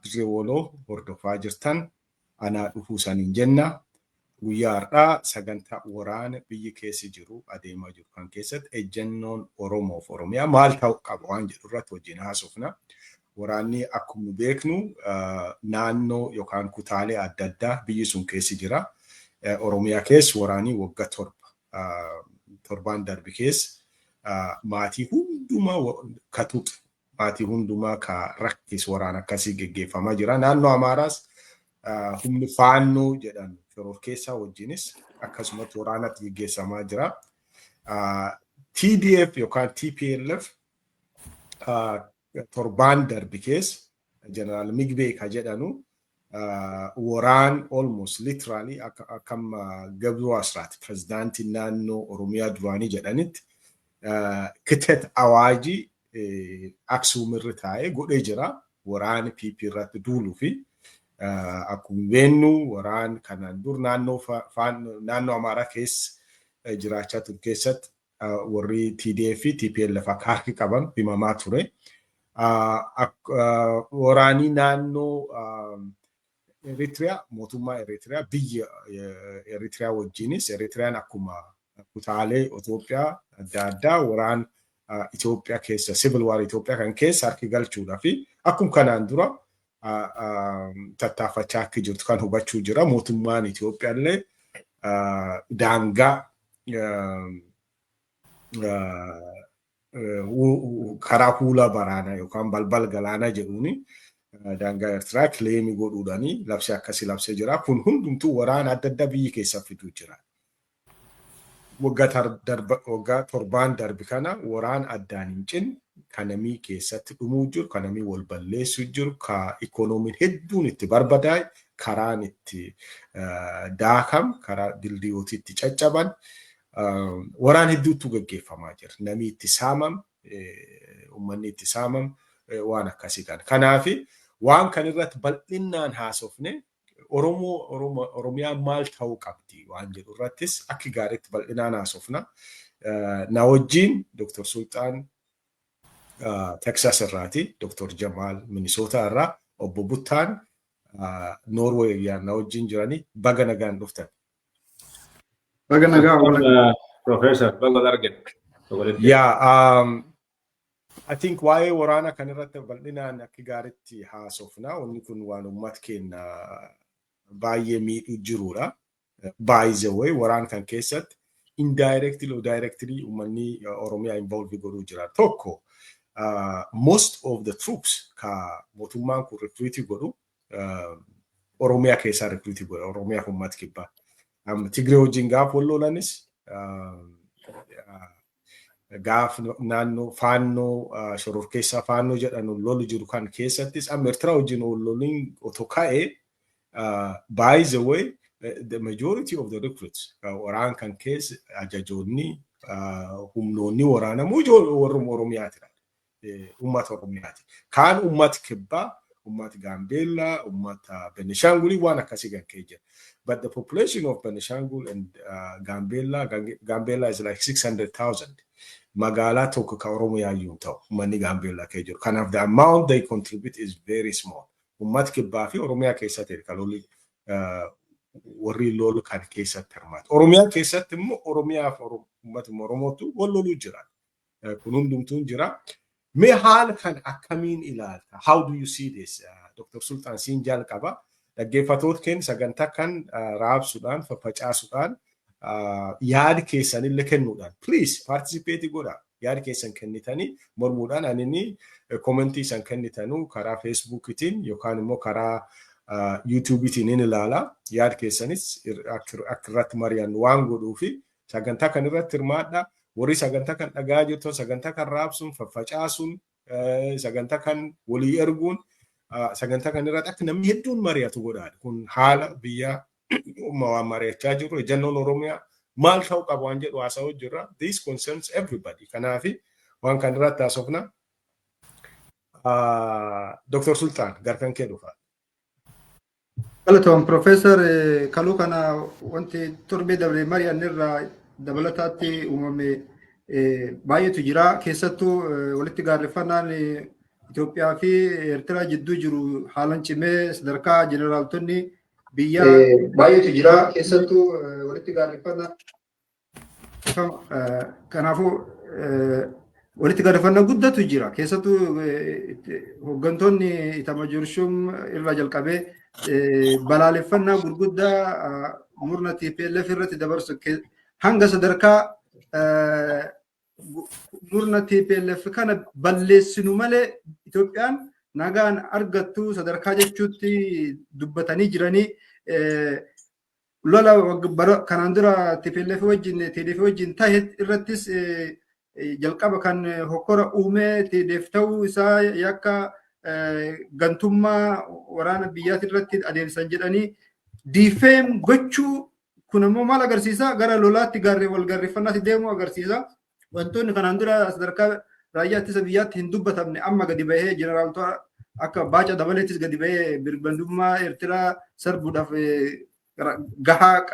Dirree Woloo hordofaa jirtan, anaa dhufuu saniin jenna. Guyyaa har'aa sagantaa waraana biyyi keessa jiru adeemaa jiru kan keessatti ejjennoon Oromoof Oromiyaa maal ta'uu qaba waan jedhu irratti wajjin haasofna. Waraanni akkuma beeknu naannoo yookaan kutaalee adda addaa biyyi sun keessa jira. Oromiyaa keessa waraanni waggaa 7 torbaan darbe keessa maatii hundumaa ka tuqe, maatii hundumaa ka rakkisu waraana akkasii geggeeffamaa jira. Naannoo Amaaraas humni Faannoo jedhan shororkeessaa wajjinis akkasumatti waraanatti geggeeffamaa jira. TDF yookaan TPLF torbaan darbe keessa Jeneraal Migbee ka jedhanu waraan almost literally akkam Gabruu Asraat, pirezidaantii naannoo Oromiyaa duraanii, jedhanitti ክተት awaajii Aksuum irra taa'ee godhee jira. Waraani PP irratti duuluu fi akkuma beeknu waraan kanaan dur naannoo Amaaraa keessa jiraachaa ture keessatti warri TDF fi TPLF akka harki qaban himamaa ture. Waraanii naannoo Eritiriyaa, mootummaa Eritiriyaa, biyya Eritiriyaa wajjinis, Eritiriyaan akkuma kutaalee Itoophiyaa adda addaa waraan Itoophiyaa keessa, civil war Itoophiyaa kan keessa harki galchuudhaa fi akkuma kanaan dura tattaaffachaa akka jirtu kan hubachuu jira. Mootummaan Itoophiyaa illee daangaa karaa huula baraanaa yookaan balbal galaanaa jedhuuni daangaa Eertiraa claim godhuudhaani labsee akkasii labsee jira. Kun hundumtuu waraana adda addaa biyyi keessa fiduu jira. Waggaa 7n darbe kana waraana addaan hin cinne kan namii keessatti dhumuu jiru, kan namii wal balleessuu jiru, ka ikoonomiin hedduun itti barbadaa'e, karaan itti daakam, karaa dildiyootii itti caccaban, waraan hedduutu gaggeeffamaa jira. Namii itti saamam, uummanni itti saamam, waan akkasii kana. Kanaafi waan kan irratti bal'innaan haasofne, Oromoo Oromiyaan maal ta'uu qabdi waan jedhu irrattis akki gaariitti bal'inaan haasofna. Na wajjin Dr. Sultaan Texas irraati, Dr. Jamaal Minnesota irraa, Obbo Buttaan Norway na wajjin jiranii, baga nagaan dhuftan. Baga nagaa. Professor, baga wal argine. Yeah, I think waa'ee waraana kan irratti bal'inaan akki gaariitti haasofna. Wanni kun waan uummata keenya baay'ee miidhuu jirudha. By the way, waraan kan keessatti indirectly or directly uummanni Oromiyaa involve godhuu jira. Tokko, most of the troops ka mootummaan kun recruit godhu Oromiyaa keessaa recruit godha. Oromiyaa uummata kibbaa. Tigree wajjin gaaf wal lolanis, gaaf naannoo Faannoo, shororkeessaa Faannoo jedhan lolu jiru kan keessattis, amma Eertiraa wajjin wal loliin otoo ka'ee, by the way, the majority of the recruits, waraan kan keessa ajajoonni, humnoonni waraanamuu warruma Oromiyaati. Uummata Oromiyaati. Kaan uummata kibbaa, uummata Gaambeellaa, uummata Benishangulii waan akkasii kan ka'e jira. But the population of Benishangul and Gambella, Gambella is like 600,000. Magaalaa tokko ka Oromiyaa iyyuu ta'u uummanni Gaambeellaa ka'e jiru. Kanaaf the amount they contribute is very small. Uummata kibbaa fi Oromiyaa keessatti kan lolli warri lolu kan keessatti hirmaatu. Oromiyaa keessatti immoo Oromiyaa fi uummatuma Oromootu wal loluu jira. Kun hundumtuun jira. Mee haala kan akkamiin ilaalta? How do you see this? Dr. Sultan, siin jalqaba. Dhaggeeffatoota keenya sagantaa kan raabsuudhaan, faffacaasuudhaan, yaada keessanillee kennuudhaan, please participate godhaa. Yaada keessan kennitanii mormuudhaan ani comment isan kennitanuu karaa Facebookitiin yookaan immoo karaa YouTubeitiin in ilaala. Yaada keessanis akka irratti mari'annu waan godhuu fi sagantaa kan irratti hirmaadha. Warri sagantaa kan dhagaa jirtan sagantaa kan raabsuun, faffacaasuun, sagantaa kan walii erguun, sagantaa kan irratti akka namni hedduun mari'atu godhaadha. Kun haala biyya waan mari'achaa jirru, ejennoon Oromiyaa maal ta'uu qaba waan jedhu haasa'uu jirra. This concerns everybody. Kanaafi waan kan irratti haasofna. Dr. Sultaan, garkan kee dhufa. Galatoon Profeesar. Kaluu kana wanti torbee dabre mari'annirraa dabalataatti uumame baay'eetu jira. Keessattuu walitti gaarreeffannaan Itoophiyaa fi Eertiraa jidduu jiru haalan cimee sadarkaa jeneraaltonni biyya baay'eetu jira, keessattuu walitti gaarreeffannaa. Kanaafuu walitti gaarreeffannaa guddatu jira. Keessattuu hooggantoonni Itamaajoor Shuum irraa jalqabee balaaleffannaa gurguddaa murna TPLF irratti dabarsu, hanga sadarkaa murna TPLF kana balleessinu malee Itoophiyaan nagaan argattu sadarkaa jechuutti dubbatanii jiranii. Lola kanaan dura TPLF wajjin, TDF wajjin tahe irrattis jalqaba kan hokkora uumee TDF ta'uu isaa, yakka gantummaa waraana biyyaati irratti adeemsan jedhanii defame gochuu. Kun ammoo maal agarsiisa? Gara lolaatti gaarree wal gaarreeffannaatti deemuu agarsiisa. Wantoonni kanaan dura sadarkaa raayyaa ittisa biyyaatti hin dubbatamne amma gadi bahee, jeneraalota akka Baaca Dabaleettis gadi bahee birmadummaa Eertiraa sarbuudhaaf gahaa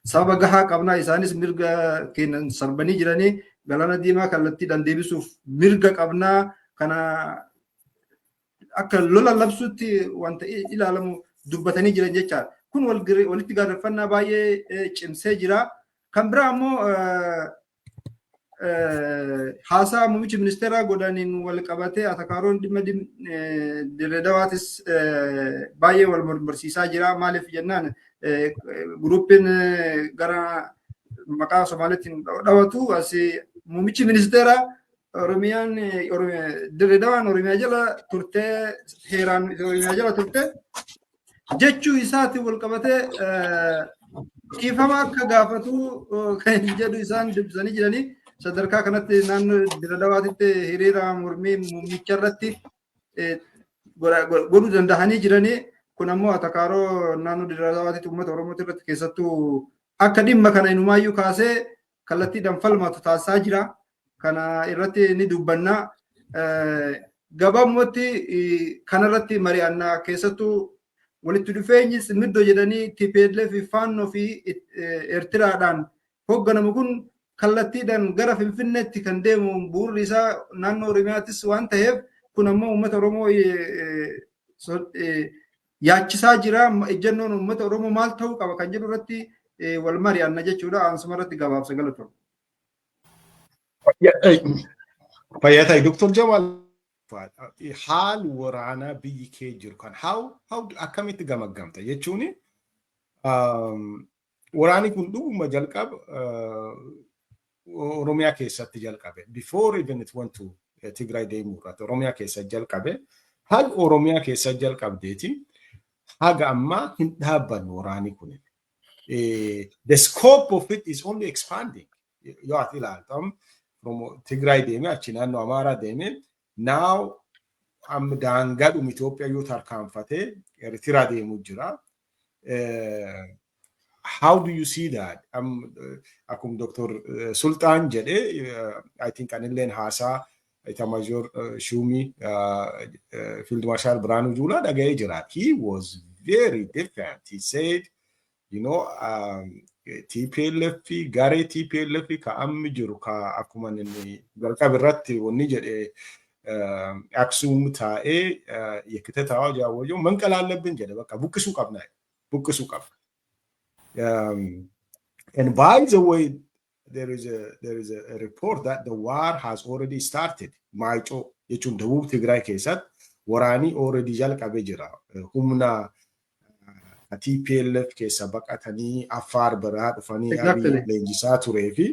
sababa gahaa qabnaa, isaanis mirga kennan sarbanii jiranii, galaana diimaa kallattiidhaan deebisuuf mirga qabnaa, kana akka lola labsuutti wanta ilaalamu dubbatanii jiran jechaadha. Kun walitti gaarreeffannaa baay'ee cimsee jira. Kan biraa ammoo haasaa muummichi ministeeraa godhaniin wal qabatee atakaaroon dhimma Dirree Dawaatis baay'ee wal mormorsiisaa jira. Maaliif jennaan, groupiin gara maqaa Somaaliitiin dhawatu asii muummichi ministeeraa Oromiyaan, Dirree Dawaan Oromiyaa jala turtee, heeraan Oromiyaa jala turte jechuu isaatiin wal qabatee dhiifama akka gaafatu kan jedhu isaan dubbisanii jiranii. Sadarkaa kanatti naannoo Dirree Dawaatitti hiriira mormii muummicha irratti godhuu danda'anii jiranii. Kun ammoo atakaaroo naannoo Dirree Dawaatitti uummata Oromoo irratti keessattuu akka dhimma kana inumaayyuu kaasee kallattiidhaan falmatu taasisaa jira. Kana irratti ni dubbanna. Gabaabumatti kanarratti mari'annaa. Keessattuu walitti dhufeenyi middoo jedhanii TPLF, Faannoo fi Eertiraadhaan hoogganamu kun kallattiidhaan gara Finfinneetti kan deemu bu'uurri isaa naannoo Oromiyaattis waan ta'eef, kun ammoo uummata Oromoo yaachisaa jira. Ejjennoon uummata Oromoo maal ta'uu qaba kan jedhu irratti wal mari'anna jechuudha. Aansuma irratti gabaabsa, galatoom. Fayyaa ta'e, Dr. Jamal. Haal waraanaa biyyi kee jiru kan how akkamitti gamaggamta jechuun, waraanni kun dhuguma jalqaba Oromiyaa keessatti jalqabe. Before even it went to Tigray deemuu irratti Oromiyaa keessatti jalqabe. Haal Oromiyaa keessatti jalqabdeeti haga ammaa hin dhaabbannu waraanni kun. The scope of it is only expanding. Yoo ati ilaaltu, from Tigray deemee achi naannoo Amaaraa deemee, now amma daangaadhuma Itoophiyaa yoo tarkaanfatee Eertiraa deemuu jira. How do you see that? Akkuma Dr. Sultaan jedhee, I think anilleen haasaa Itamaajoor Shuumii Field Marshal Birhaanuu Juulaa dhaga'ee jira. He was very different. He said, TPLF, garee TPLF ka ammi jiru, ka akkuma inni jalqaba irratti wanni jedhe, Aksum taa'ee የክተት አዋጅ ያወጀው መንቀል አለብን jedhe, በቃ buqqisuu qabna, buqqisuu qabna. And by the way, there is a report that the war has already started. Maayicoo jechuun ደቡብ Tigraay keessatti waraanii already jalqabee jira. Humna TPLF keessa baqatanii Affaar biraa dhufanii Abiy leenjisaa turee fi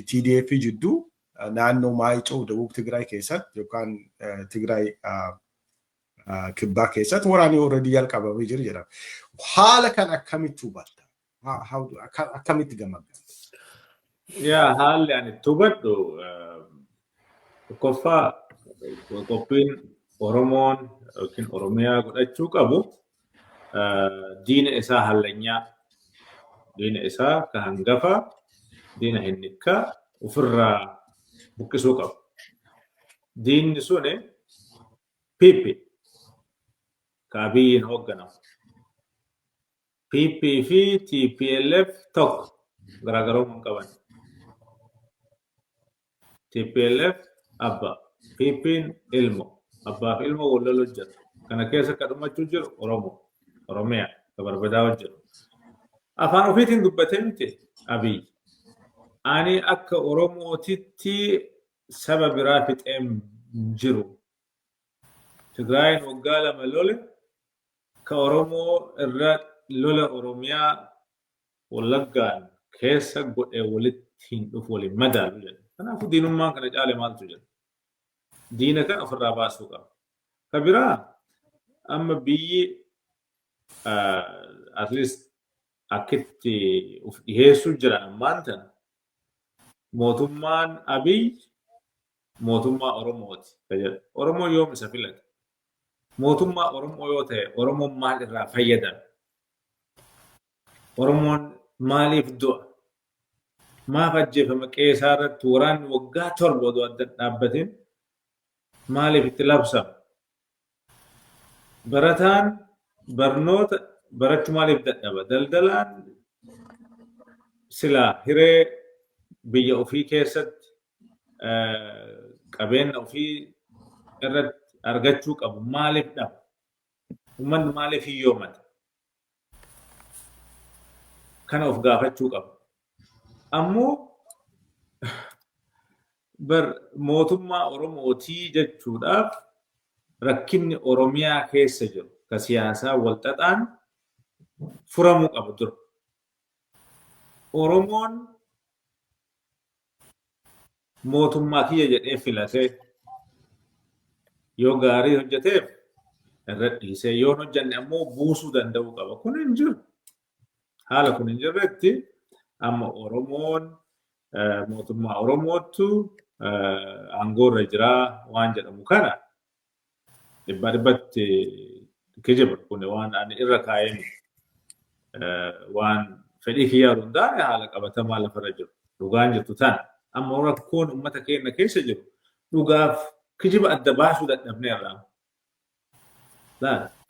TDF jidduu naannoo Maayicoo ደቡብ Tigraay keessatti yookaan Tigraay kibbaa keessatti waraanii already jalqabamee jira jedhama. Haala kan akkamitti hubatta? Akkamitti gamaggamta? Yaa, haalli ani itti hubadhu, tokkoffaa qophiin Oromoon yookiin Oromiyaa godhachuu qabu diina isaa hallanyaa, diina isaa ka hangafa, diina hinnikkaa ofirraa buqqisuu qabu. Diinni suni PP ka Abiyyiin hoogganamu. PP fi TPLF tokko, garaagarummaa hin qaban. TPLF abba. PP'n ilmo. Abbaa fi ilmo wal lolu jira. Kana keessa akka dhumachuu jiru Oromoo. Oromiyaa ka barbadaa jiru. Afaan ofiitiin dubbatee miti Abiy. Ani akka Oromootitti saba biraa fixeen jiru. Tigraayin waggaa 2 lole ka Oromoo irra lola Oromiyaa Wallaggaan keessa godhe walitti hin dhufu, waliin madaalu jedhe. Kanaafuu diinummaan kana caale maaltu jira? Diina kan ofirraa baasuu qaba. Ka biraa amma biyyi at least akkitti uf dhiheessuu jiran ammaan tana mootummaan Abiy mootummaa Oromooti ka jedhu. Oromoon yoom isa filate? Mootummaa Oromoo yoo ta'e Oromoon maal irraa fayyadame? Oromoon maaliif du'a? Maaf ajjeefama qe'ee isaa irratti waraanni waggaa 7 odoo adda hin dhaabbatin maaliif itti labsama? Barataan barnoota barachuu maaliif dadhaba? Daldalaan silaa hiree biyya ofii keessatti qabeenya ofii irratti argachuu qabu maaliif dhaba? Uummanni maaliif hiyyoomata? Kana of gaafachuu qaba. Ammoo bar mootummaa Oromootii jechuudhaaf rakkinni Oromiyaa keessa jiru ka siyaasaa walxaxaan furamuu qaba dura. Oromoon mootummaa kiyya jedhee filatee yoo gaarii hojjeteef irra dhiisee yoo hin hojjenne ammoo buusuu danda'uu qaba. Kun hin jiru. Haala kun hin jirretti amma Oromoon mootummaa Oromoottu aangoo irra jiraa waan jedhamu kana dhibbaa dhibbatti kijiba. Kun waan ani irra kaa'ee miti. Waan fedhii kiyyaa osoo hin taane haala qabatamaa lafarra jiru. Dhugaan jirtu tana. Amma rakkoon uummata keenya keessa jiru dhugaaf kijiba adda baasuu dadhabneerra.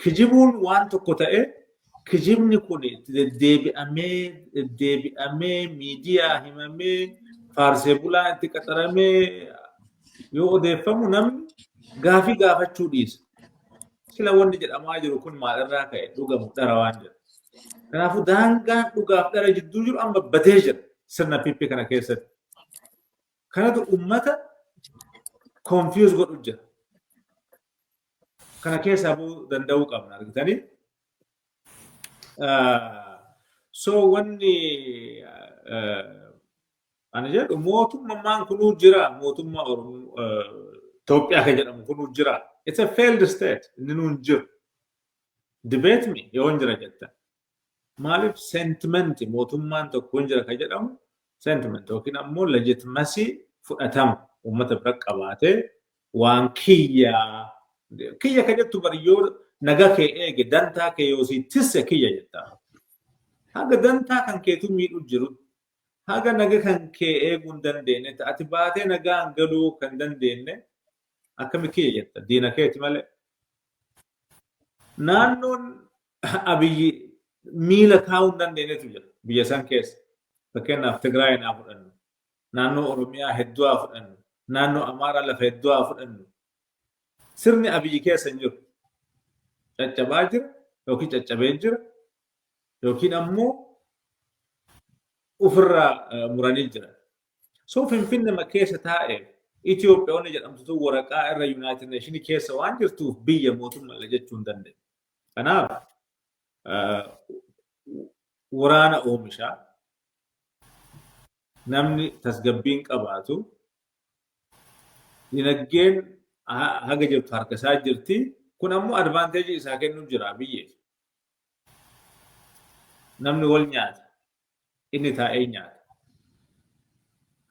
Kijibuun waan tokko ta'ee kijibni kun deddeebi'amee deddeebi'amee miidiyaa himamee faarsee bulaan itti qaxaramee yoo odeeffamu namni gaafii gaafachuu dhiisa. Sila wanni jedhamaa jiru kun maalirraa ka'e dhugamu dhara waan jedhu. Kanaafuu daangaan dhugaaf dhara jidduu jiru amma badee jira sirna PP kana keessatti. Kanatu uummata confuse godhu jira. Kana keessaa bu'uu danda'uu qabna argitanii. So wanni ani jedhu mootummaan kunuu jira, mootummaa Oromoo Itoophiyaa kan jedhamu kunuu jira. It's a failed state. Inni nuun jiru. Debate me yoo hin jira jettan. Maaliif sentiment mootummaan tokko hin jira kan jedhamu sentiment yookiin ammoo legitimacy fudhatama uummata bira qabaatee waan kiyyaa kiyya kan jettu bari yoo naga kee eege, dantaa kee yoo sii tisse kiyya jetta. Haga dantaa kan keetu miidhu jiru, haga naga kan kee eeguu hin dandeenye, ati baatee nagaan galuu kan dandeenye akkami kiyya jetta? Diina keeti malee. Naannoon Abiyyi miila kaa'uu hin dandeenyetu jira biyya san keessa. Fakkeenyaaf Tigraay naa fudhannu, naannoo Oromiyaa hedduu haa fudhannu, naannoo Amaaraa lafa hedduu haa fudhannu. Sirni Abiyyi keessa hin jiru. Caccabaa jira yookiin caccabee jira yookiin ammoo ofirraa muranii jira. So Finfinnema keessa taa'e Itoophiyaonni jedhamtutu waraqaa irra United Nation keessa waan jirtuuf biyya mootummaa jechuu hin dandeenye. Kanaaf waraana oomishaa namni tasgabbiin qabaatu, dinagdeen haga jirtu harka isaa jirti. Kun ammoo advantage isaa kennuu jira biyyeef. Namni wal nyaata. Inni taa'ee nyaata.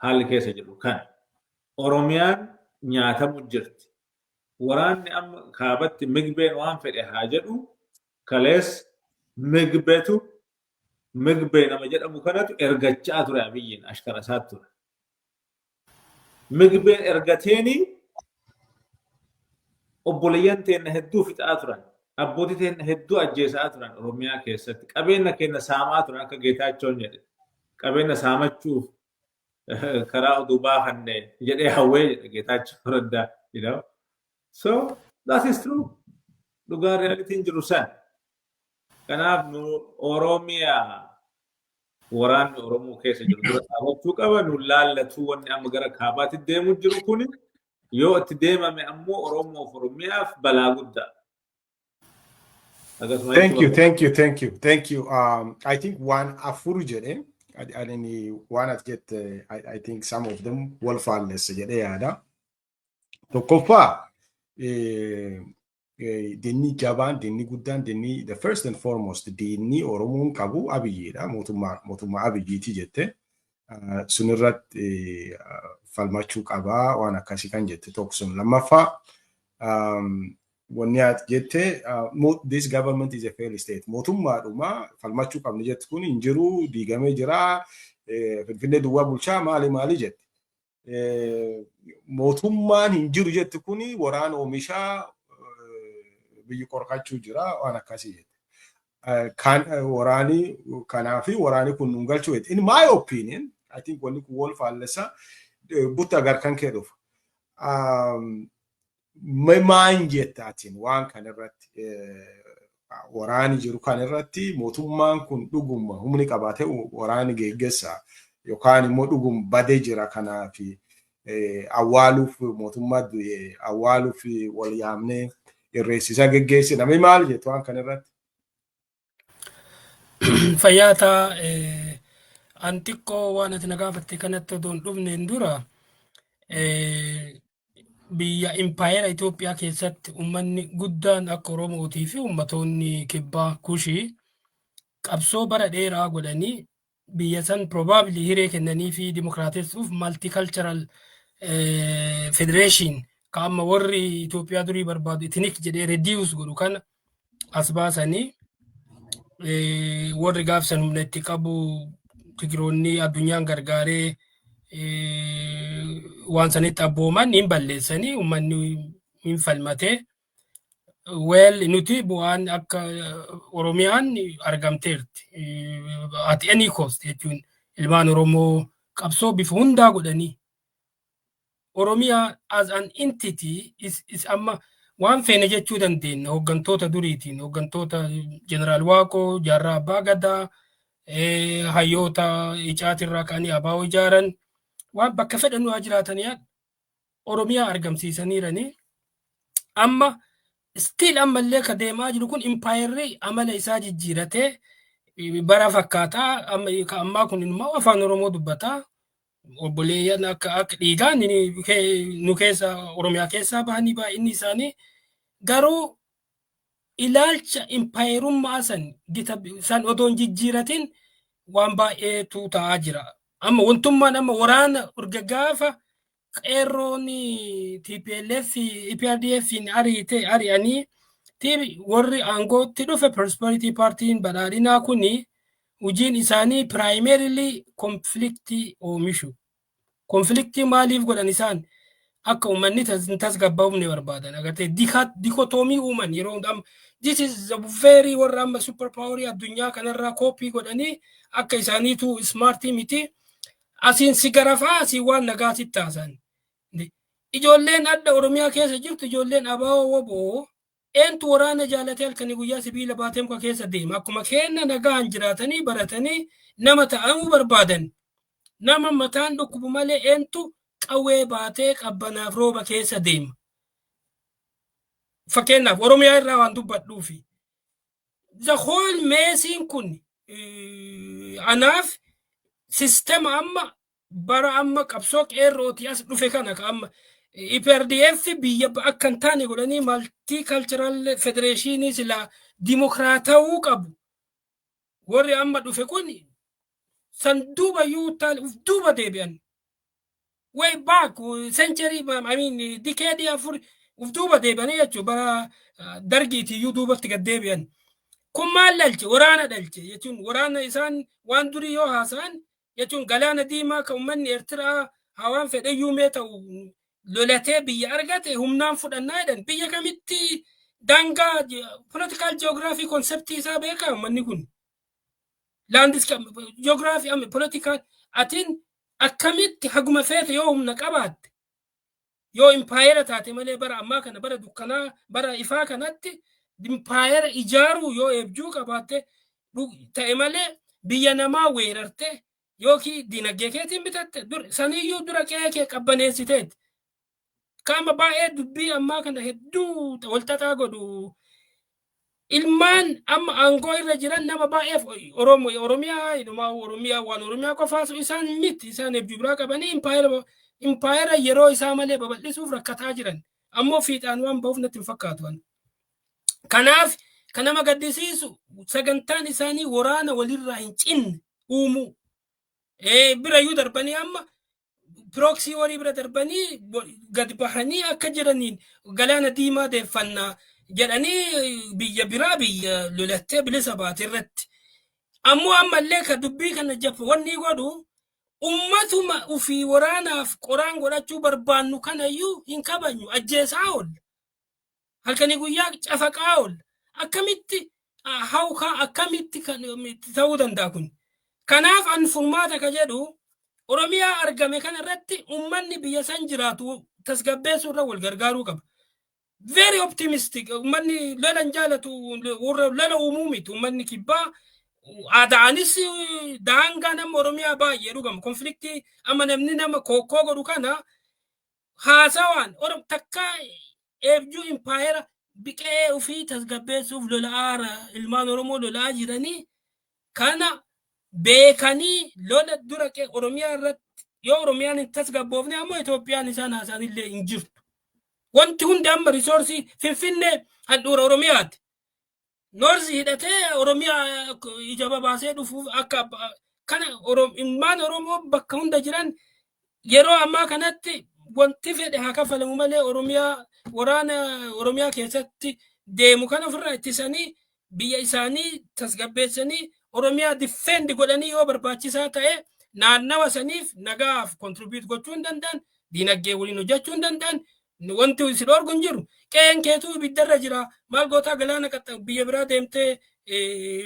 Haalli keessa jiru kana. Oromiyaan nyaatamu jirti. Waraanni amma kaabatti Migbeen waan fedhe haa jedhu, kalees Migbeetu, Migbee nama jedhamu kanatu ergachaa ture Abiyyiin, ashkara isaa ture. Migbeen ergateeni obboleeyyan teenna hedduu fixaa turan. Abbootii teenna hedduu ajjeesaa turan Oromiyaa keessatti. Qabeenya keenya saamaa turan akka Geetaachoon jedhe. Qabeenya saamachuuf karaa oduu baafanne jedhee hawwee jedhe Geetaachoo Raddaa. So that is true. Dhugaa realityn jiru san. Kanaaf nu Oromiyaa waraanni Oromoo keessa jiru dura dhaabachuu qaba. Nu laallatuu wanni amma gara kaabaatti deemu jiru kuni yoo itti deemame ammoo Oromoof Oromiyaaf balaa guddaa. Thank you, thank you, thank you, thank you. I think waan afur jedhe, ani waan ati jette, I think some of them wal faallessa jedhee yaada. Tokkoffaa, dinni jabaan, dinni guddaan, dinni the first and foremost dinni Oromoon qabu Abiyyiidha. Mootummaa Abiyyiiti jette. Sunirratti falmachuu qabaa waan akkasii kan jette tokko sun. Lammaffaa, wanni ati jette, "This government is a failed state." Mootummaadhuma falmachuu qabni jettu kun hin jiru, diigamee jira, Finfinnee duwwaa bulchaa, maali maali jette. Mootummaan hin jiru jettu kun waraana oomishaa biyyi qorqachuu jira waan akkasii jette. Kan waraani kanaafi waraani kun nun galchuu jette. In my opinion, I think wanni kun wal faallessa butta gar kan kee dhufa. Maan jetta atiin waan kan irratti, waraani jiru kan irratti, mootummaan kun dhuguma humni qabaatee waraani geggeessa yookaan immoo dhugum badee jira, kanaafi awwaaluuf, mootummaa du'e awwaaluuf wal yaamnee irreessisa geggeesse? Namni maal jettu waan kan irratti? Fayyaataa, an xiqqoo waan ati na gaafatte kanatti odoo hin dhufneen dura, biyya impaayera Itoophiyaa keessatti uummanni guddaan akka Oromootii fi ummatoonni kibbaa Kushii qabsoo bara dheeraa godhanii biyya san probably hiree kennanii fi dimokiraatessuuf multicultural federation ka amma warri Itoophiyaa durii barbaadu ethnic jedhee reduce godhu kana as baasanii, warri gaafsan humna itti qabu Tigiroonni addunyaan gargaaree waan sanitti abbooman hin balleessanii, uummanni hin falmatee. Well, nuti bu'aan akka Oromiyaan argamteerti. At any cost jechuun ilmaan Oromoo qabsoo bifa hundaa godhanii. Oromiyaa as an entity is amma waan feene jechuu dandeenya hooggantoota duriitiin, hooggantoota Jeneraal Waaqoo, Jaarraa Abbaa Gadaa, hayyoota icaatirraa ka'anii ABO ijaaran, waan bakka fedhan haa jiraatanii Oromiyaa argamsiisaniiranii. Amma still ammallee ka deemaa jiru kun impaayerri amala isaa jijjiiratee bara fakkaataa amma ka ammaa kun immoo afaan Oromoo dubbataa, obboleeyyan akka dhiigaan nu keessa Oromiyaa keessaa bahanii baay'inni isaanii, garuu ilaalcha impaayerummaa san gita san odoo hin jijjiiratin waan baay'eetu ta'aa jira. Amma wantummaan amma waraana urga gaafa qeerroon TPLF EPRDF ariite ari'anii warri aangootti dhufe Prosperity Partyin badhaadhinaa kuni hojiin isaanii primarily conflictii oomishu. Conflictii maaliif godhan isaan? Akka uummanni hin tasgabbaa'umne barbaadan. Agartee, dichotomy uuman yeroo hundaa. This is the very warra amma super powerii addunyaa kanarraa copy godhanii akka isaaniitu smartii miti. Asiin si garafaa, asiin waan nagaa sitti taasan. Ijoolleen adda Oromiyaa keessa jirtu, ijoolleen ABO WBO, eentu waraana jaalatee halkanii guyyaa sibiila baatee muka keessa deema? Akkuma kenna nagaan jiraatanii baratanii nama ta'amuu barbaadan. Nama mataan dhukkubu malee eentu qawwee baatee qabbanaaf rooba keessa deema? Fakkeenyaaf Oromiyaa irraa waan dubbadhuufi. The whole messiin kun anaaf sistema amma bara amma qabsoo qeerrootii as dhufe kana ka amma EPRDF biyya akka hin taane godhanii multicultural federationii sila dimokiraatawuu qabu. Warri amma dhufe kun san duuba iyyuu uf duuba deebi'an. Way back century, I mean decade 4 uf duuba deebi'anii jechuudha, bara dargiiti iyyuu duubatti gad deebi'an. Kun maal dhalche? Waraana dhalche jechuun waraana isaan waan durii yoo haasa'an jechuun galaana diimaa kan uummanni Eertiraa hawaan fedhayyuu mee ta'u lolatee biyya argate humnaan fudhannaa jedhan. Biyya kamitti daangaa political geography conceptii isaa beekaa uummanni kun? Landis geography amma political atiin akkamitti haguma feete yoo humna qabaatte Yoo impaayera taate malee, bara ammaa kana, bara dukkanaa, bara ifaa kanatti impaayera ijaaruu yoo eebjuu qabaatte ta'e malee, biyya namaa weerarte yookiin dinagdee keetiin bitatte saniyyuu dura qe'ee kee qabbaneessiteeti. Qaama baay'ee dubbii ammaa kana hedduu walxaxaa godhu. Ilmaan amma aangoo irra jiran nama baay'eef Oromoo, Oromiyaa, Oromiyaa waan Oromiyaa qofaas isaan miti. Isaan eebjuu biraa qabanii impaayera yeroo isaa malee babal'isuuf rakkataa jiran. Ammoo fiixaan waan ba'uuf natti hin fakkaatu. Kanaaf kan nama gaddisiisu, sagantaan isaanii waraana walirraa hin cinne uumuu. Birayyuu darbanii, amma proxy warii bira darbanii gad bahanii akka jiraniin Galaana Diimaa deeffannaa jedhanii biyya biraa, biyya lolattee bilisa baate irratti. Ammoo ammallee ka dubbii kana jafa wanni godhu, ummatuma ufii waraanaaf qoraan godhachuu barbaannu kanayyuu hin kabajnu, ajjeesaa oolla. Halkanii guyyaa cafaqaa oolla. Akkamitti hawkaa, akkamitti ta'uu danda'a kun? Kanaaf an furmaata ka jedhu, Oromiyaa argame kana irratti ummanni biyya san jiraatu tasgabbeessuu irra wal gargaaruu qaba. Very optimistic. Ummanni lola hin jaalatu, warra lola uumuu miti. Ummanni kibbaa aadaanis daangaa nama Oromiyaa baay'ee dhugama. Conflictii amma namni nama kokkoo godhu kana haasawaan takka eebjuu impaayera biqee ofii tasgabbeessuuf lola'aara, ilmaan Oromoo lola'aa jiranii kana beekanii, lola dura Oromiyaa irratti yoo Oromiyaan hin tasgabboofne, ammoo Itoophiyaan isaan haasa'anillee hin jirtu. Wanti hundi amma resourceii Finfinnee handhuura Oromiyaati. North hidhatee Oromiyaa ija babaasee dhufuuf akka kana ilmaan Oromoo bakka hunda jiran yeroo ammaa kanatti wanti fedhe haa kafalamu malee, Oromiyaa waraana Oromiyaa keessatti deemu kana ofirraa ittisanii, biyya isaanii tasgabbeessanii, Oromiyaa defend godhanii, yoo barbaachisaa ta'e naannawa saniif nagaaf contribute gochuu hin danda'an, diinagdee waliin hojjechuu hin danda'an. Wanti si dhorgu hin jiru. Qe'een keetuu ibiddarra jira, maal gootaa galaana qaxxa biyya biraa deemtee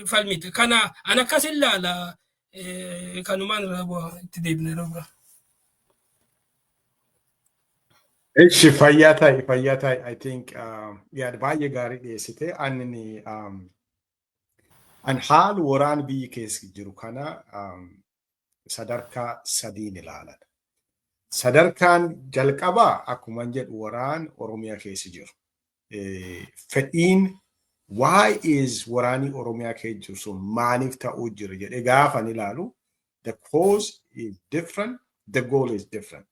falmite? Kana an akkas ilaala. Kanumaan irraa bu'aa itti deebina yeroo biraa. Ishi, fayyaa ta'i, fayyaa ta'i. I think yaada baay'ee gaarii dhiyeessite. Ani an haala waraana biyyi keessa jiru kana sadarkaa sadiin ilaalan. Sadarkaan jalqabaa, akkuma jedhu, waraan Oromiyaa keessa jiru. Fedhiin why is waraanni Oromiyaa keessa jiru sun maaliif ta'uu jira jedhee gaafan ilaalu, the cause is different, the goal is different.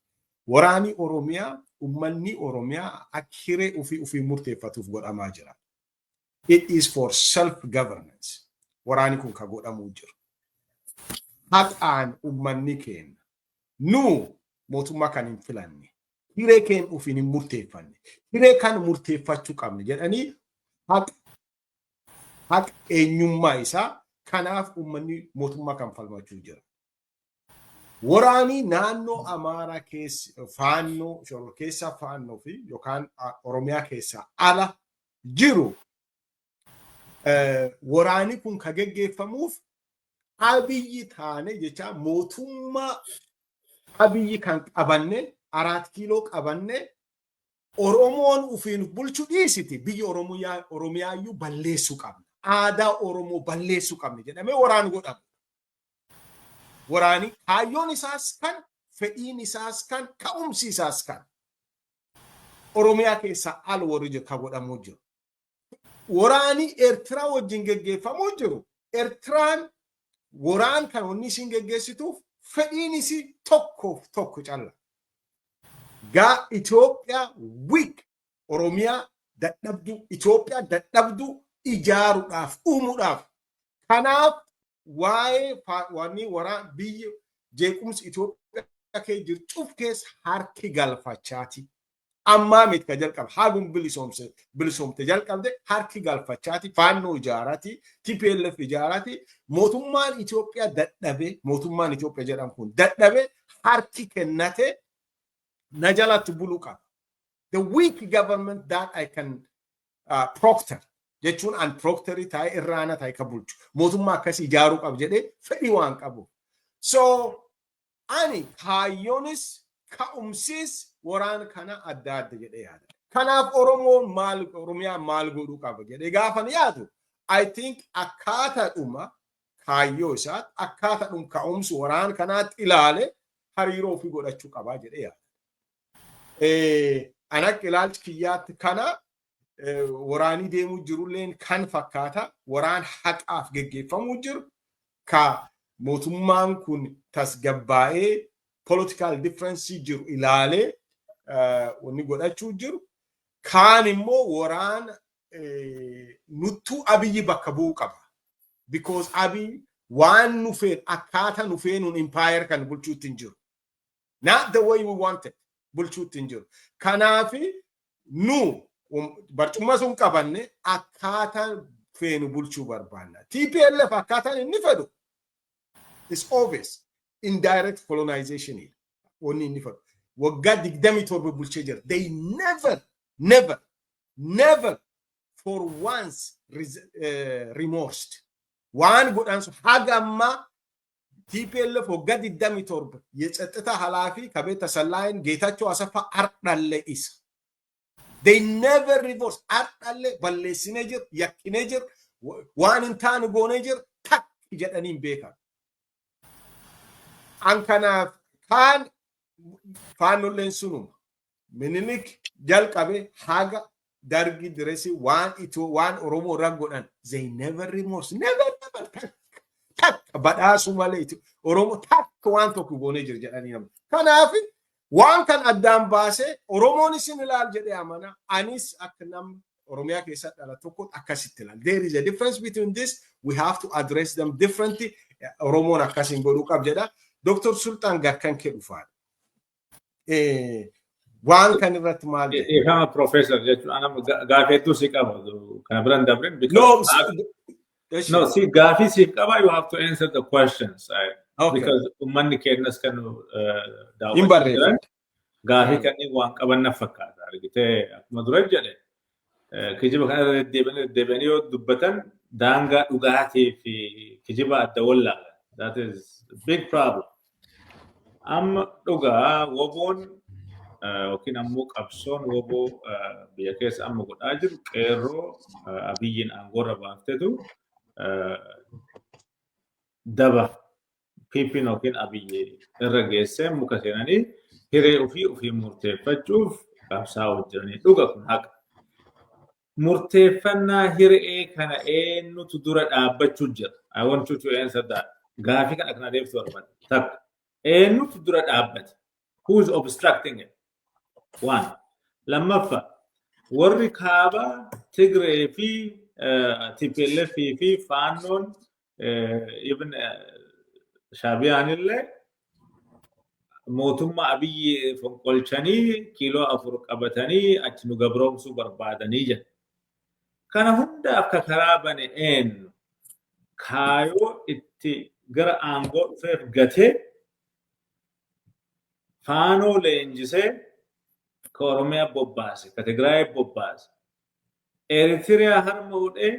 Waraanni Oromiyaa ummanni Oromiyaa akka hiree ofii ofii murteeffatuuf godhamaa jira. It is for self governance. Waraanni kun ka godhamuu jiru. Haqaan ummanni keenya nu mootummaa kan hin filanne, hiree keenya ofiin hin murteeffanne, hiree kan murteeffachuu qabne jedhanii haqa eenyummaa isaa kanaaf ummanni mootummaa kan falmachuu jira. Waraanii naannoo Amaaraa keessa Faannoo shororkeessaa Faannoo fi yookaan Oromiyaa keessaa ala jiru, waraanni kun ka geggeeffamuuf Abiyyi taane jecha mootummaa Abiyyi kan qabanne, 4 Kiiloo qabanne, Oromoon ufiin bulchu dhiisiti, biyya Oromiyaayyuu balleessuu qabna. Aadaa Oromoo balleessuu qabna jedhamee waraan godhamu. Waraani kaayyoon isaas kan, fedhiin isaas kan, ka'umsi isaas kan. Oromiyaa keessaa ala warri jiru kan godhamuu jiru. Waraani Eertiraa wajjin geggeeffamuu jiru. Eertiraan waraan kan wanni isiin geggeessituuf fedhiin isii tokkoof tokko calla. Gaa Itoophiyaa weak, Oromiyaa dadhabduu, Itoophiyaa dadhabduu ijaaruudhaaf, uumuudhaaf. Kanaaf waa'ee wanni waraan biyya jeequmsi Itoophiyaa keessa jiru cuf keessa harki galfachaati. Ammaa miti ka jalqabe, hagum bilisoomte jalqabde harki galfachaati, Faannoo ijaaraati, TPLF ijaaraati. Mootummaan Itoophiyaa dadhabe, mootummaan Itoophiyaa jedhamu kun dadhabe, harki kennate, na jalatti buluu qaba. The weak government that I can proctor jechuun an proctorii taa'ee irraana taa'ee ka bulchu mootummaa akkasii ijaaruu qaba jedhee fedhii waan qabu. So ani kaayyoonis Ka'umsis waraan kana adda adda jedhee yaada. Kanaaf Oromoon maal, Oromiyaan maal godhuu qaba jedhee gaafan yaadu, I think akkaataadhuma kaayyoo isaatti, akkaataadhuma ka'umsi waraan kanaatti ilaale hariiroo ofii godhachuu qabaa jedhee yaada. An akka ilaalchi kiyyaatti kana waraanii deemuu jirulleen kan fakkaata, waraan haqaaf geggeeffamuu jiru, ka mootummaan kun tasgabbaa'ee political difference jiru ilaalee wanni godhachuu jiru. Kaan immoo waraan nuttuu Abiyyi bakka bu'uu qaba. Because Abiy waan nu feen, akkaataa nu feenuun empire kan bulchuutti hin jiru. Not the way we want it bulchuutti hin jiru. Kanaafi nu barcuma sun qabanne akkaataa feenu bulchuu barbaanna. TPLF akkaataan inni fedhu is obvious. Indirect colonization wanni inni fedhu. Waggaa 27 bulchee jira. They never, never, never for once remorsed. Waan godhan sun haga ammaa TPLF waggaa 27 የጸጥታ ኃላፊ ከቤት ተሰላይን ጌታቸው አሰፋ ardhalle isa. They never remorse. Ardhalle balleessinee jiru, yakkinee jiru, waan hin taane goonee jiru takki jedhanii hin beekan. An kanaaf kaan faannolleen sunuma. Minilik jalqabe haga Dargi direesi waan itoo waan Oromoo irra godhan, they never remorse, never, never. Takka takka badhaasuu malee Oromoo takka waan tokko goonee jira jedhanii nama. Kanaaf waan kan addaan baasee Oromoon isin ilaal jedhee amana. Anis akka nama Oromiyaa keessa dhala tokko akkasitti ilaal. There is a difference between this. We have to address them differently. Oromoon akkasiin godhuu qab jedha. Dr. Sultan, garkan kee dhufaadha. Waan kan irratti maal jedha? Dhiifama, Professor, jechuun anam gaafii hedduu si qaba, kana biran dabrin. No, No, si gaafii siif qaba, you have to answer the questions. Okay. Because uummanni keenyas kan Hin barreeffadha. Gaafii kanneen waan qaban na fakkaata. Argitee, akkuma dura jedhe, kijiba kana irra deddeebi'anii deddeebi'anii yoo dubbatan daangaa dhugaatii fi kijiba adda wallaalan. That is a big problem. Amma dhugaa WBOn yookiin ammoo qabsoon WBO biyya keessa amma godhaa jiru, qeerroo Abiyyiin aangoorra baaftetu daba PP'n yookiin Abiyyi irra geessee muka seenanii hiree ofii ofii murteeffachuuf qabsaa'uu jiranii, dhuga, kun haqa. Murteeffannaa hiree kana eenyutu dura dhaabbachuu jira? I want you to answer that. Gaafii kana kana deebisuu barbaada. Takka. Eenyutu dura dhaabbate? Who is obstructing it? One. Lammaffaa, warri kaabaa Tigree fi TPLF fi Faannoon, even Shaabiyaan illee, mootummaa Abiyyi fonqolchanii kiiloo 4 qabatanii achi nu gabroomsuu barbaadanii jedha. Kana hunda akka karaa bane eenyu? Kaayoo itti gara aangoo dhufeef gatee Faanoo leenjisee ka Oromiyaa bobbaase, ka Tigraay bobbaase, Eritiriyaa harma hudhee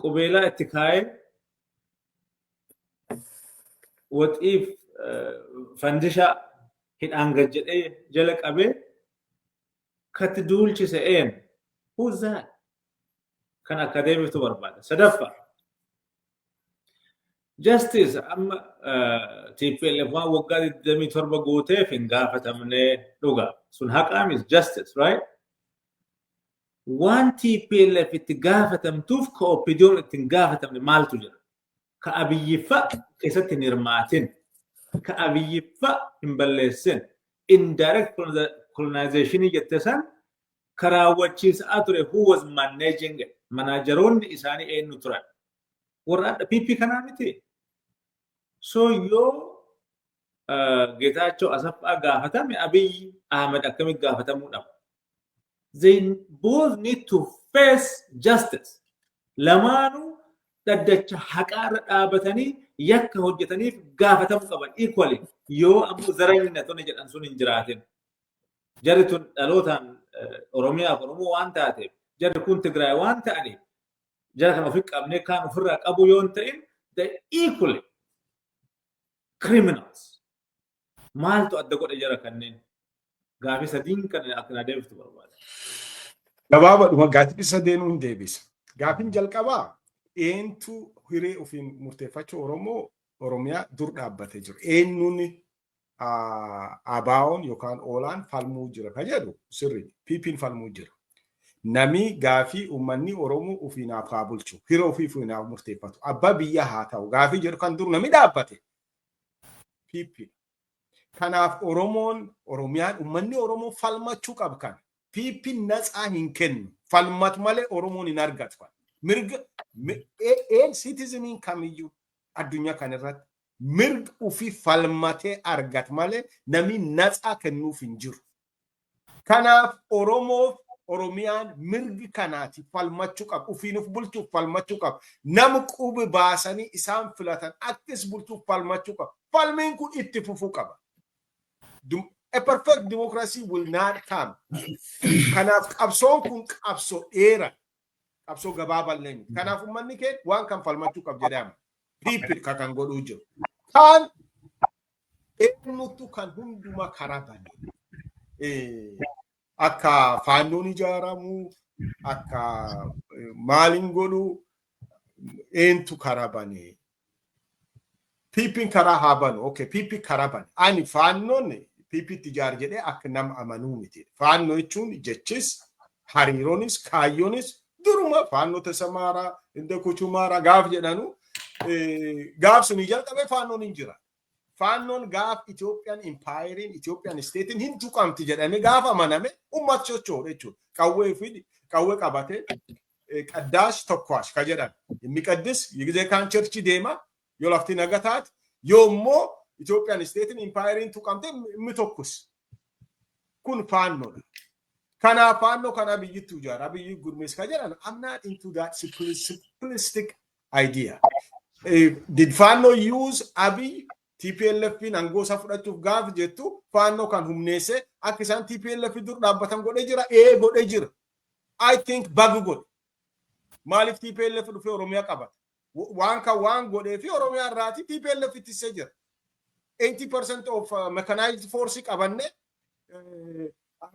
qubeelaa itti kaayee waxiif fandishaa hidhaan gad jedhee jala qabee katti duulchise eenyu? Who's that? Kan akka deebiftu barbaada. Sadaffaa. Justice amma TPLF waan waggaa 27 gooteef hin gaafatamne, dhuga. Sun haqaamis justice, right? Waan TPLF itti gaafatamtuuf ka OPDOn itti hin gaafatamne maaltu jira? Ka Abiyyiffa keessatti hin hirmaatin, ka Abiyyiffa hin balleessin, indirect colonization jette san karaawwachiisaa ture, who was managing it? Manageroonni isaanii eenyu turan? Warra adda PP kanaa miti. So yoo Geetaachoo Asaffaa gaafatame, Abiyyi Ahmed akkamitti gaafatamuu dhaba? They both need to face justice. Lamaanuu dhaddacha haqaarra dhaabatanii yakka hojjetaniif gaafatamuu qaban equally, yoo ammoo zaranyina jedhan sun hin jiraatin. Jarri tun dhalootaan Oromiyaaf Oromoo waan taateef, jarri kun Tigraay waan ta'aniif, jara kan ofi qabnee kaan ofirraa qabu yoo hin ta'in, they equally criminals. Maaltu adda godhe jara kanneen? Gaafii sadiin kan akka na deebiftu barbaada. Gabaabadhuma gaafii sadeenuu hin deebisa. Gaafiin jalqabaa eentu hiree ofiin murteeffachuu Oromoo Oromiyaa dur dhaabbatee jiru? Eenyuun ABO'n yookaan OLA'n falmuu jira ka jedhu sirri, PP'n falmuu jira. Nami gaafii uummanni Oromoo ofiinaaf haa bulchu, hiree ofii ofiinaaf murteeffatu, abbaa biyya haa ta'u gaafii jedhu kan dur nami dhaabbate PP. Kanaaf Oromoon, Oromiyaan, uummanni Oromoo falmachuu qaba kana. PP natsaa hin kennu. Falmatu malee Oromoon hin argatu. Mirga een citizeniin kamiyyuu addunyaa kanarratti mirga ofii falmatee argatu malee namni natsaa kennuuf hin jiru. Kanaaf Oromoof Oromiyaan mirgi kanaati falmachuu qaba. Ofiin of bulchuuf falmachuu qaba. Nama qubi baasanii isaan filatan akkas bulchuuf falmachuu qaba. Falmiin kun itti fufuu qaba. A perfect democracy will not come. Kanaaf qabsoon kun qabsoo dheeraa. Qabsoo gabaabaa miti. Kanaaf uummanni keenya waan kan falmachuu qaba jedhama. People ka kan godhuu jiru. Kaan eenyutu kan hundumaa karaa bane? Akka faannoon ijaaramu, akka maaliin godhu eentu karaa bane? PP'n karaa haa banu. Okay, PP karaa bane. Ani faannoon PP'tti ijaar jedhee akka nama amanuu miti. Faannoo jechuun jechis, hariiroonis, kaayyoonis duruma faannoo tasamaaraa, inda kuchumaaraa gaaf jedhanu gaaf suni jalqabee faannoon hin jira. Faannoon gaaf Itoophiyaan impaayeriin, Itoophiyaan stateiin hin tuqamti jedhamee gaaf amaname uummata socho'u jechuudha. Qawwee fi qawwee qabatee ቀዳሽ ተኳሽ ka jedhan. የሚቀድስ ጊዜ kaan church deema yoo lafti naga taate, yoo immoo Itoophiyaan stateiin impaayeriin tuqamte inni tokkos. Kun faannoodha. Kanaaf faannoo kana biyyittuu ijaara. Biyyi gurmees ka jedhan, I'm not into that simplistic idea. Did faannoo use Abiy TPLF aangoo isaa fudhachuuf gaaf jettu, faannoo kan humneesse akka isaan TPLF dur dhaabbatan godhee jira? Ee, godhee jira. I think bagu godhe. Maaliif TPLF dhufee Oromiyaa qabata? Waan kan waan godhee fi Oromiyaa irraati TPLF ittisee jira. 80% of mechanized force qabanne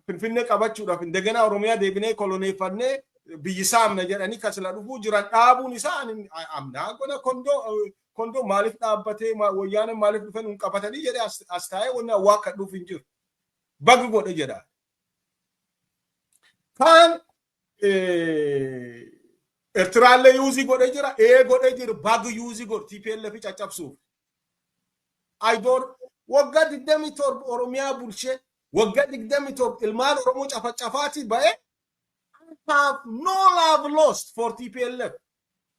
Finfinnee qabachuudhaaf indegena Oromiyaa deebinee koloneeffannee biyyi saamna jedhanii kasila dhufuu jiran dhaabuun isaa amnaa gona kondoo maaliif dhaabbatee wayyaaneen maaliif dhufan hin qabatanii jedhee as taa'ee wanni waa dhuuf hin jiru. Bagu godhe jedha. Kaan Eertiraallee use godhee jira. Ee, godhee jira. Bagu use godhe TPLF caccabsuuf. Ayidoor waggaa 27 Oromiyaa bulchee, waggaa 27 ilmaan Oromoo cafacafaati ba'ee, I have no love lost for TPLF.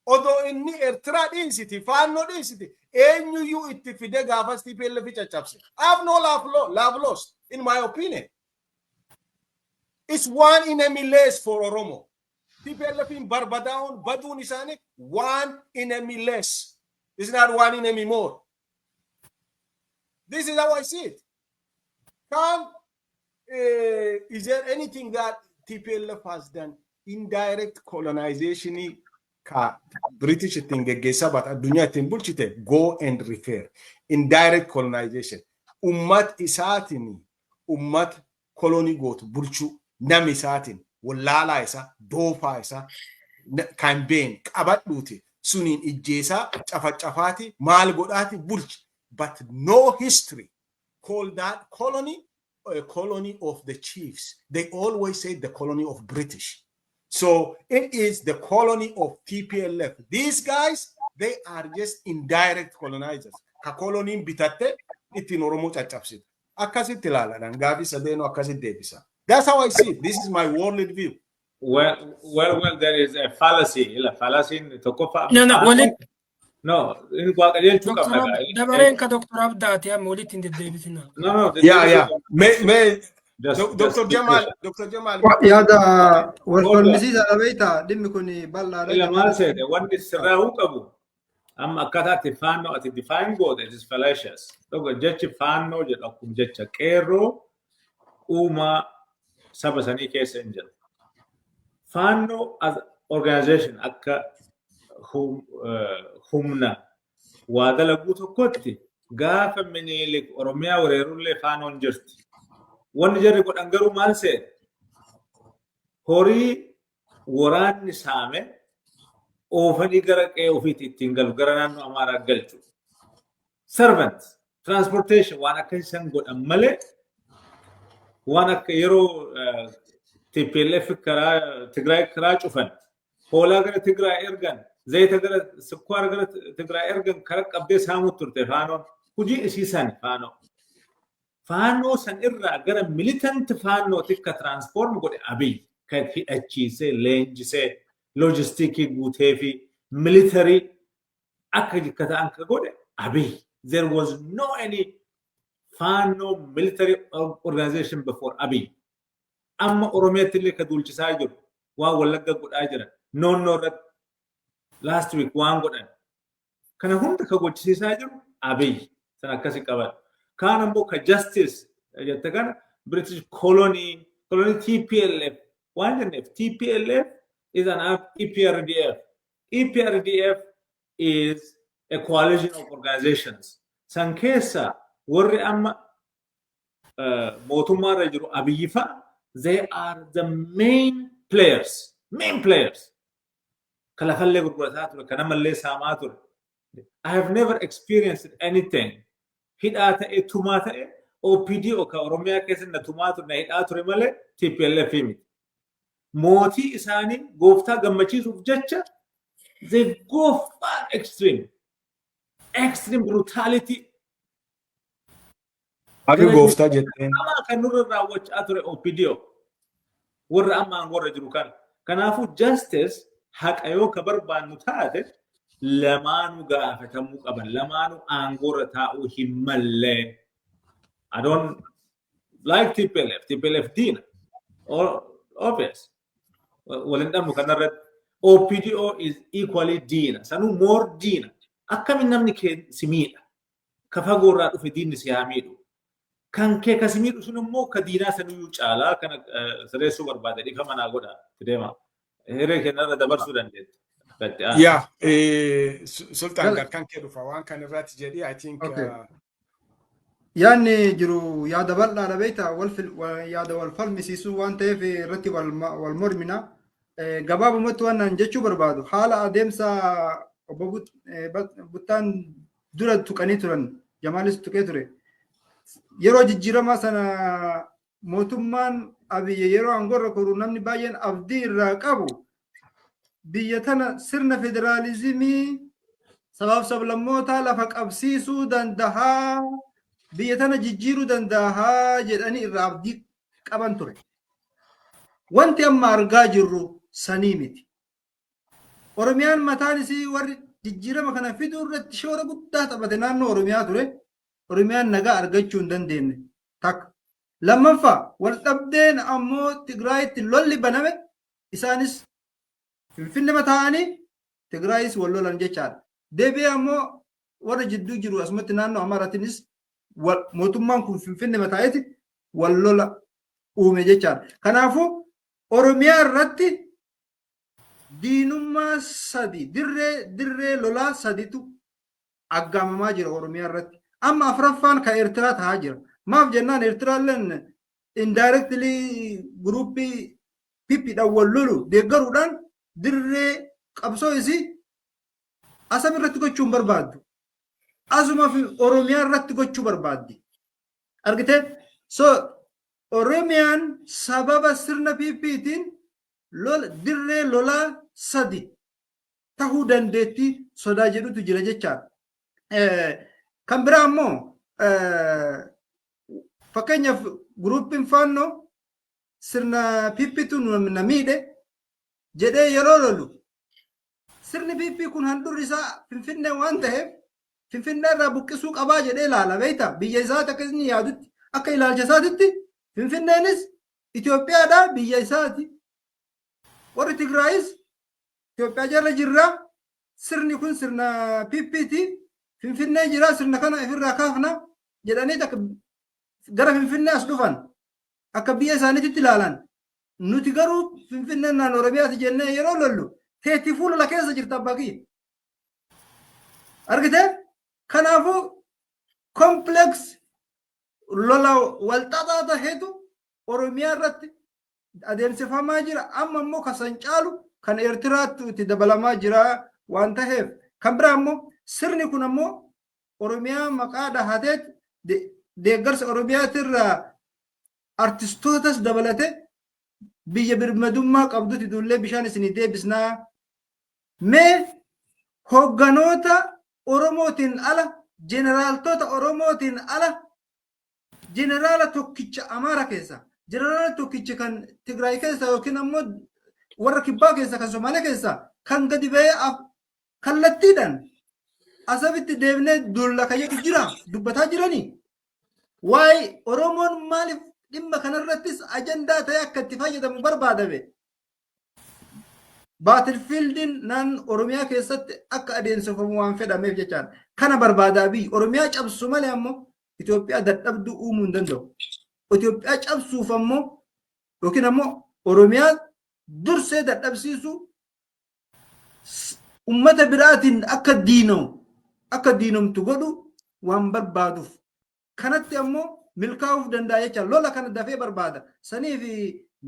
Odoo inni Eertiraa dhiisiti, faannoo dhiisiti, eenyuyyuu itti fide gaafas TPLF caccabse. I have no love lost in my opinion. It's one enemy less for Oromo. TPLF in barbadaa'uun, baduun isaanii one enemy less. It's not one enemy more. This is how I see it. Is there anything that TPLF has done? Indirect colonization ka British ittiin geggeessaa baate, addunyaa ittiin bulchite, go and refer. Indirect colonization. Ummat isaatiin ummat kolonii gootu bulchuu, nam isaatiin wallaalaa isaa, doofaa isaa kan been qabadhuuti suniin ijjeesaa cafacafaati maal godhaati bulchi. But no history call that colony a colony of the chiefs. They always say the colony of British. So it is the colony of TPLF. These guys, they are just indirect colonizers. Ka koloniin bitatte ittiin Oromoo caccabsitu. Akkasitti ilaaladhaan gaafii sadeenuu akkasitti deebisa. That's how I see it. This is my world view. Well, there is a fallacy. Ila fallacy tokkoffaa. No, walitti. No, inni waa qajeelchuu qabna. Dabareen ka Dr. Abdaati, amma walitti hin deddeebisina. No. Yeah. May Dr. Jamal, Dr. Jamal. Yaada wal falmisiisaadha beektaa, dhimmi kun bal'aadha. Ila maal seete, wanni sirraa'uu qabu amma akkaataa itti faannoo ati define goote, it is fallacious. Tokko, jechi faannoo jedhu akkuma jecha qeerroo uumaa saba sanii keessa hin jiru. Faannoo as organization akka humna waa dalaguu tokkotti Gaafa Minilik Oromiyaa weerarullee Faanoon jirti. Wanni jarri godhan garuu maal seete? Horii waraanni saame oofanii gara qe'ee ofiitti ittiin galu, gara naannoo Amaaraa galchu. Servant, transportation waan akka isaan godhan malee waan akka yeroo TPLF karaa Tigraay karaa cufan, hoolaa gara Tigraay ergan, zayita gara, sukkaara gara Tigraay ergan, karaa qabdee saamuu turte Faanoon. Hojii isii sani Faanoo. Faanoo san irraa gara militant Faanoo tikka transform godhe Abiy, kan hidhachiisee, leenjisee, loojistikii guutee fi military akka jikka ta'an ka godhe Abiy. There was no any Faanoo military organization before Abiy. Amma Oromiyaatti illee ka duulchisaa jiru, waan Wallagga godhaa jiran, Noonnoo irratti last week waan godhan. Kana hunda ka gochisiisaa jiru Abiy. San akkasi qaban. Kaan ammoo ka justice jette kana, British colony TPLF waan jenneef, TPLF is an EPRDF. EPRDF is a coalition of organizations. San keessa warri amma mootummaarra jiru, Abiyyi fa'a, they are the main players. Main players. Ka lafallee gurgurataa ture, ka namallee saamaa ture. I have never experienced anything. Hidhaa ta'e, tumaa ta'e, OPDO ka Oromiyaa keessa na tumaa ture, na hidhaa ture malee TPLF miti. Mootii isaanii gooftaa gammachiisuuf jecha they go far extreme. Extreme brutality. Akka gooftaa jetteen. Hamaa kan nurra raawwachaa ture OPDO. Warra amma aangoo jiru kana. Kanaafuu justice, haqa yoo ka barbaannu taate, lamaanuu gaafatamuu qaban. Lamaanuu aangoorra taa'uu hin mallee. I don't like TPLF. TPLF diina. Obvious. Waliin dhabnu kanarratti. OPDO is equally diina. Sanuu more diina. Akkamiin namni kee si miidha? Ka fagoorraa dhufe diinni si haa miidhu. Kan kee ka si miidhu sun immoo ka diinaa saniyyuu caalaa. Kana sirreessuu barbaade, dhifa manaa godha. Deema. Hiree kennarra dabarsuu dandeetta. Yaa, Sultaan, garkan kee dhufa waan kan irratti jedhi, I think. Yaadni jiru yaada bal'aadha, beektaa, yaada wal falmisiisuu waan ta'eef irratti wal mormina. Gabaabumatti waan an jechuu barbaadu, haala adeemsa obbo Buttaan dura tuqanii turan, Jamaalis tuqee ture. Yeroo jijjiiramaa sana mootummaan Abiyyi yeroo aangoorra koru, namni baay'een abdii irraa qabu biyya tana sirna federaalizimii sabaaf sablammootaa lafa qabsiisuu dandahaa, biyya tana jijjiiruu dandahaa jedhanii irraa abdii qaban ture. Wanti amma argaa jirru sanii miti. Oromiyaan mataan isii, warri jijjiirama kana fiduu irratti shoora guddaa taphate naannoo Oromiyaa ture. Oromiyaan nagaa argachuu hin dandeenye. Takka. Lammaffaa, wal dhabdeen ammoo Tigraayitti lolli baname, isaanis Finfinnee ta'anii Tigraayis wal lolan jechaadha. Deebi'ee ammoo warra jidduu jiru asumatti naannoo Amaaraatiinis mootummaan kun Finfinnee taa'eeti wal lola uume jechaadha. Kanaafuu Oromiyaa irratti diinummaa sadi, dirree lolaa saditu aggaamamaa jira Oromiyaa irratti. Amma afuraffaan kan Eertiraa ta'aa jira. Maaf jennaan, Eertiraalleen indirectly groupii PPdhaan wal lolu deeggaruudhaan dirree qabsoo isii Asab irratti gochuu hin barbaaddu. Asuma Oromiyaa irratti gochuu barbaaddi. Argitee? So Oromiyaan sababa sirna PPtiin dirree lolaa sadi tahuu dandeettii sodaa jedhutu jira jechaadha. Kan biraa ammoo, fakkeenyaaf, groupiin Faannoo sirna PPtu na miidhe jedhee yeroo lolu, sirni PP kun handhurri isaa Finfinnee waan ta'eef Finfinnee irraa buqqisuu qabaa jedhee ilaala, beektaa? Biyya isaati akka inni yaadutti, akka ilaalcha isaatitti Finfinneenis Itoophiyaadha, biyya isaati. Warri Tigraayis Itoophiyaa jala jirra, sirni kun sirna PPti, Finfinnee jira, sirna kana ofirraa kaafna jedhanii akka gara Finfinnee as dhufan, akka biyya isaaniitti ilaalan. Nuti garuu Finfinneen naannoo Oromiyaati jennee yeroo lollu, teetti fuula keessa jirta, abbaa kiyya. Argitee? Kanaafuu Complex lola walxaxaa taheetu Oromiyaa irratti adeemsifamaa jira. Amma immoo kasan caalu kan Eertiraatti itti dabalamaa jira waan taheef. Kan biraa immoo sirni kun ammoo Oromiyaa maqaa dhahateet deeggarsa Oromiyaatirraa artistootas dabalate biyya birmadummaa qabdutti duullee bishaan isinii deebisnaa. Mee hoogganoota Oromootiin ala, jeneraaltota Oromootiin ala, jeneraala tokkicha Amaara keessa, jeneraala tokkicha kan Tigraay keessa yookiin ammoo warra Kibbaa keessa, kan Somaalee keessa kan gadi ba'ee kallattiidhaan Asabitti deebinee duulla kan jedhu jira dubbataa jiranii. Waa'ee Oromoon maaliif dhimma kanarrattis ajandaa ta'e akka itti fayyadamu barbaadame? Battlefieldiin naannoo Oromiyaa keessatti akka adeemsifamu waan fedhameef jechaadha. Kana barbaadaa biyyi Oromiyaa cabsu malee ammoo Itoophiyaa dadhabduu uumuu hin danda'u. Itoophiyaa cabsuuf ammoo yookiin ammoo Oromiyaa dursee dadhabsiisuu, ummata biraatiin akka diinamu, akka diinomtu godhu waan barbaaduuf. Kanatti ammoo milkaa'uuf danda'a jecha lola kana dafee barbaada. Saniif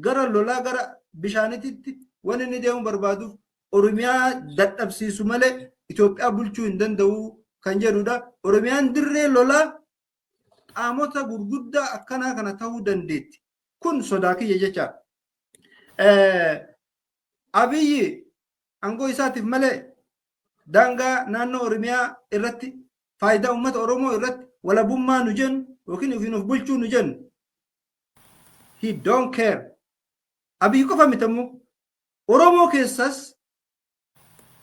gara lolaa, gara bishaanititti waan inni deemu barbaaduuf, Oromiyaa dadhabsiisu malee Itoophiyaa bulchuu hin danda'u kan jedhudha. Oromiyaan dirree lolaa qaamota gurguddaa akkanaa kana ta'uu dandeetti. Kun sodaa kiyya jecha. Abiyyi aangoo isaatiif malee daangaa naannoo Oromiyaa irratti, faayidaa uummata Oromoo irratti, walabummaa nu jennu yookiin ofiin of bulchuu nu jennu, he don't care. Abiyyi qofa miti, ammoo Oromoo keessas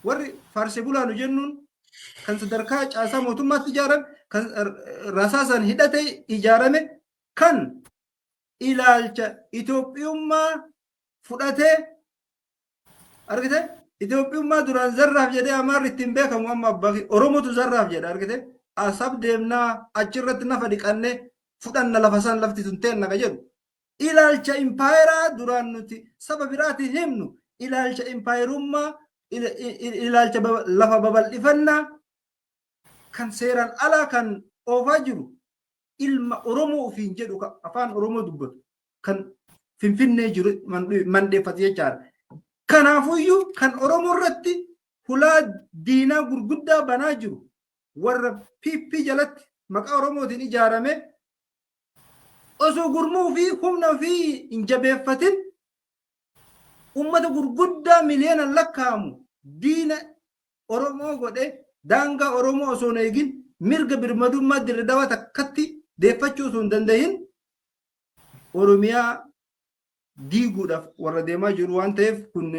warri faarsee bulaa nu jennuun kan sadarkaa caasaa mootummaatti ijaarame, kan rasaasaan hidhate ijaarame, kan ilaalcha Itoophiyummaa fudhatee argite. Itoophiyummaa duraan zarraaf jedhee Amaarri ittiin beekamu, amma abbaa fi Oromotu zarraaf jedha argite. Asab deemnaa, achirratti nafa dhiqannee fudhanna, lafa san lafti tun teenna ka jedhu. Ilaalcha impaayeraa duraan nuti saba biraatiin himnu, ilaalcha impaayerummaa, ilaalcha lafa babal'ifannaa kan seeraan alaa kan oofaa jiru ilma Oromoo ofiin jedhu, kan afaan Oromoo dubbatu, kan Finfinnee jiru mandheeffate jechaadha. Kanaafuyyuu kan Oromoo irratti hulaa diinaa gurguddaa banaa jiru warra PP jalatti maqaa Oromootiin ijaarame, osoo gurmuu fi humna ofii hin jabeeffatin ummata gurguddaa miliyoonaan lakkaa'amu diina Oromoo godhe, daangaa Oromoo osoo hin eegin, mirga birmadummaa Dirre Dawaa takkatti deeffachuu osoo hin danda'in Oromiyaa diiguudhaaf warra deemaa jiru waan ta'eef, kun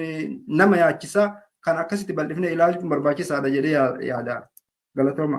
nama yaachisaa. Kan akkasitti bal'ifnee ilaaluun barbaachisaadha jedhee yaada. Galatooma.